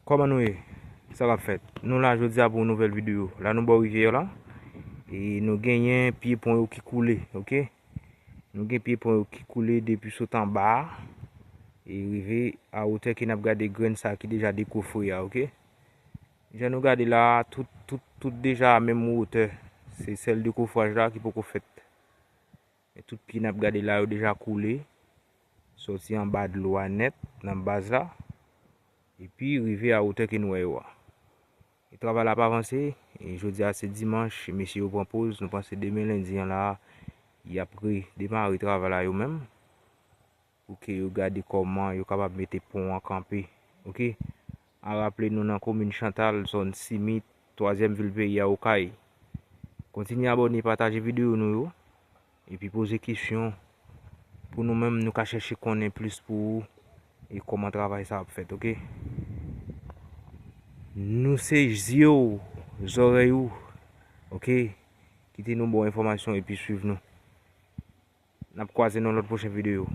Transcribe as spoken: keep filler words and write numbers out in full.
Kòman nou ye? Sa k ap fèt? Nou la jodi a pou yon nouvèl videyo. La nou bò rivyè la. E nou genyen pye pon yo ki koule, oke? Nou gen pye pon yo ki koule depi sot anba a. E rive a wotè ke n ap gade grenn sa ki deja dekofre a, oke? Jan nou gade la, tout, tout, tout deja a menm wotè. Se sèl dekofraj la ki poko fèt. Men tout pye n ap gade la yo deja koule. Sòti anba dlo a nèt, nan baz la. Epi rive a wotè ke n wè yo a. E travay la ap avanse. E jodi a se dimanch, mesye yo pran poz. Nou panse demen lendi an la, y ap redemare travay la yo menm. Pou ke yo gade kòman yo kapab mete pon an kanpe. Oke? A raple nou nan komin Chantal, zòn Simit, twazyèm vil peyi a, Okay. Kontinye abòne, pataje videyo nou yo. Epi poze kesyon pou nou menm, nou ka chèche konnen plis pou ou e kòman travay sa ap fèt, oke? Nou se zye w, zòrèy ou, oke? Kite nou ba w enfòmasyon epi swiv nou. N ap kwaze nan lòt pwochen videyo.